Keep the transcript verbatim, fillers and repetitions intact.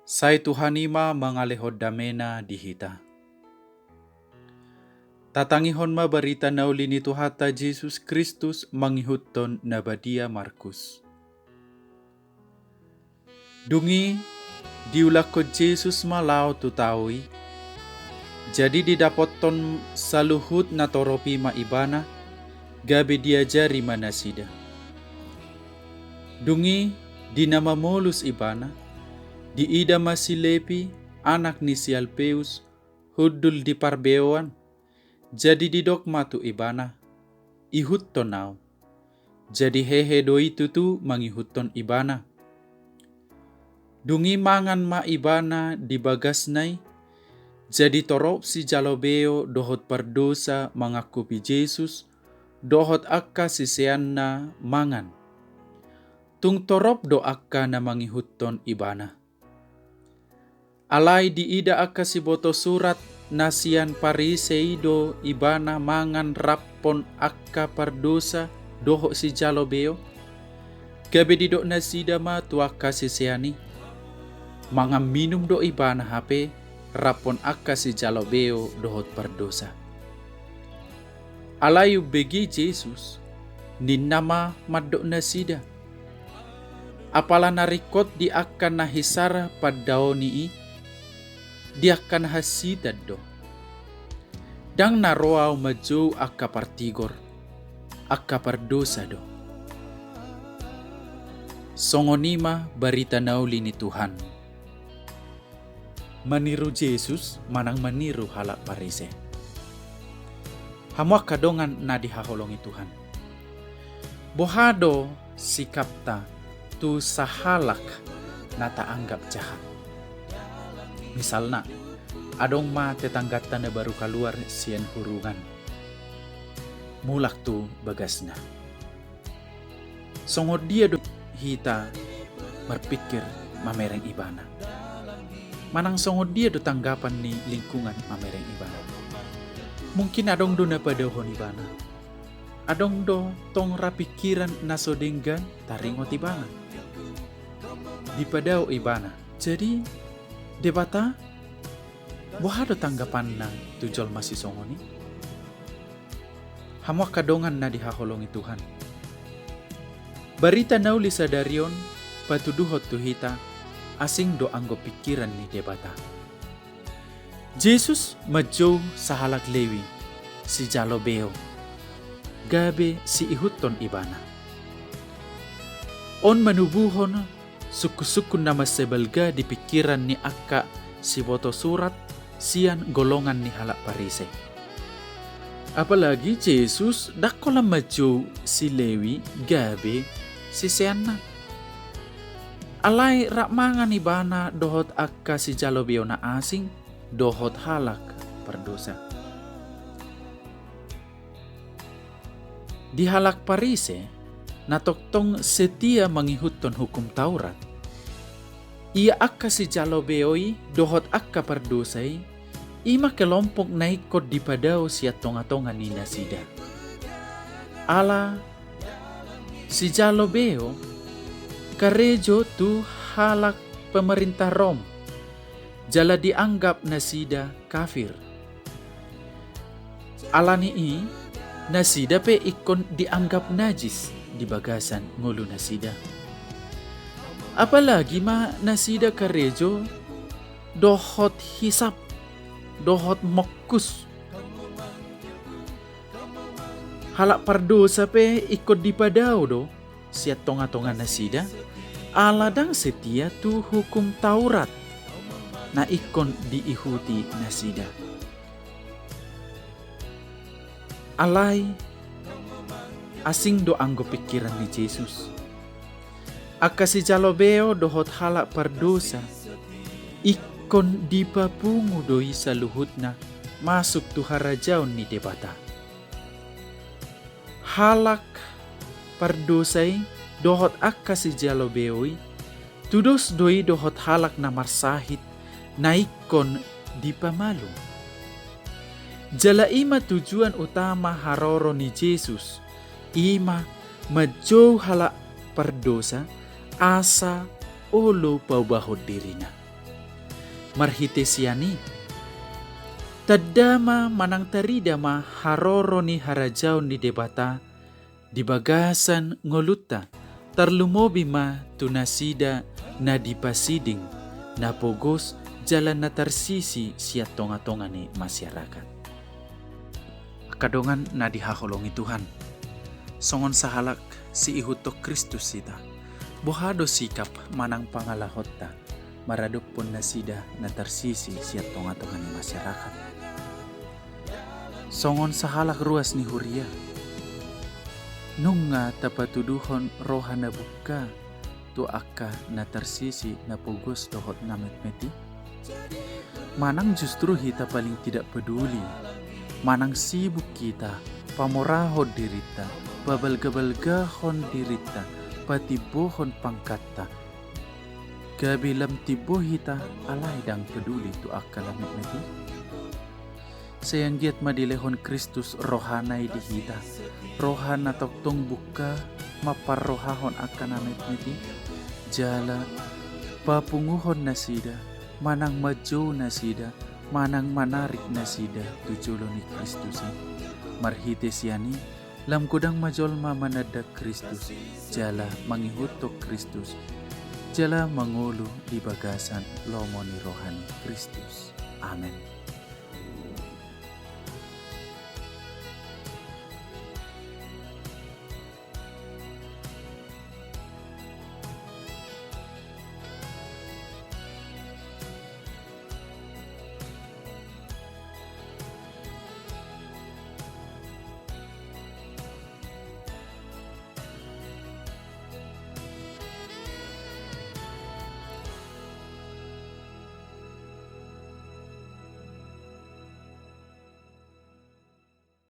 Sai Tuhan i ma mangalehon damena di hita. Tatangihon ma barita na uli ni Tuhanta Jesus Kristus mangihuthon na badia Markus. Dung i, diulakhon Jesus ma laho tu tao i. Jadi didapothon saluhut na torop i ma ibana, gabe diajari ma nasida. Dung i, di na mamolus ibana, diida ma si Lepi, anak ni si Alpeus, hundul di parbeoan. Jadi didok ma tu ibana, "Ihuthon ahu." Jadi hehe do i tutu mangihuthon ibana. Dung i mangan ma ibana di bagasna i. Jadi torop sijalo beo dohot pardosa mangangkupi Jesus dohot angka siseanna mangan. Tung torop do angka na mangihuthon ibana. Alai diida angka sibotosurat na sian Parise i do ibana mangan raphon angka pardosa dohot sijalo beo. Gabe didok nasida ma tu angka sisean i, "Mangan minum do ibana hape raphon angka sijalo beo dohot pardosa." Alai umbege Jesus, ninna ma mandok nasida, "Apala na ringkot di angka na hisar pandaoni i, di angka na hansitan do. Ndang na ro ahu manjou angka partigor, angka pardosa do." Songon i ma barita na uli ni Tuhan. Maniru Jesus manang maniru halak Parise? Hamu angka dongan na dihaholongi Tuhan, boha do sikapta tu sahalak na taanggap jahat? Misalna, adong ma tetangganta na baru kaluar sian hurungan, mulak tu bagasna. Songon dia do hita marpikir mamereng ibana? Manang songon dia do tanggapan ni lingkungan mamereng ibana? Mungkin adong do na padaohon ibana. Adong do tong ra pikiran na so denggan taringot ibana. Dipadao ibana. Jadi, Debata, boha do tanggapanna tu jolma sisongon i? Hamu angka dongan na dihaholongi Tuhan, barita na uli sadari on patuduhon tu hita, asing do anggo pikiran ni Debata. Jesus manjou sahalak Lewi, sijalo beo, gabe siihuthon ibana. On manubuhon sungkunsungkun na mansai balga di pikiran ni angka sibotosurat sian golongan ni halak Parise. Apalagi Jesus ndang holan manjou si Lewi gabe siseanna. Alai rap mangan ibana dohot angka sijalo beo na asing dohot halak pardosa. Di halak Parise, na tongtong setia mangihuthon Hukum Taurat, ia angka sijalo beo i dohot angka pardosa i, i ma kelompok na ingkon dipadao sian tongatonga ni nasida. Ala sijalo beo karejo tu halak pemerintah Rom, jala dianggap nasida kafir. Alani i, nasida pe ingkon dianggap najis di bagasan ngolu nasida. Apalagi ma nasida karejo dohot hisap, dohot mokkus. Halak pardosa pe ingkon dipadao do sian tongatonga nasida, ala ndang setia tu Hukum Taurat na ingkon diihuti nasida. Alai asing do anggo pikiran ni Jesus. Angka sijalo beo dohot halak pardosa ingkon dipapungu do i saluhutna masuk tu harajaon ni Debata. Halak pardosa i dohot angka sijalo beo i, tudos do i dohot halak na marsahit na ingkon dipamalum. Jala i ma tujuan utama haroro ni Jesus, i ma manjou halak pardosa asa olo paubahon dirina. Marhite sian i, tanda ma manang tarida ma haroro ni harajaon ni Debata di bagasan ngolunta, tarlumobi ma tu nasida na dipasiding, na pogos jala na tarsisi sian tonga-tonga ni masyarakat. Angka dongan na dihaholongi Tuhan, songon sahalak siihuthon Kristus hita, boha do sikap manang pangalahonta maradophon nasida na tarsisi sian tonga-tonga ni masyarakat? Songon sahalak ruas ni huria, nunga tapatuduhon roha na bungka tu angka na tarsisi, na pogos dohot na metmet i? Manang justru hita paling tidak peduli, manang sibuk hita pamorahon dirinta, pabalga-balgahon dirinta, patimbohon pangkatta, gabe lam timbo hita alai ndang peduli tu angka na metmet i? Sai anggiat ma dilehon Kristus rohana i di hita, roha na tongtong bungka mamparrohahon angka na metmet i, jala papunguhon nasida, manang manjou nasida, manang manarik nasida tu jolo ni Kristus i. Marhite sian i, lam godang ma jolma mananda Kristus, jala mangihuthon Kristus, jala mangolu di bagasan lomo ni roha ni Kristus. Amen.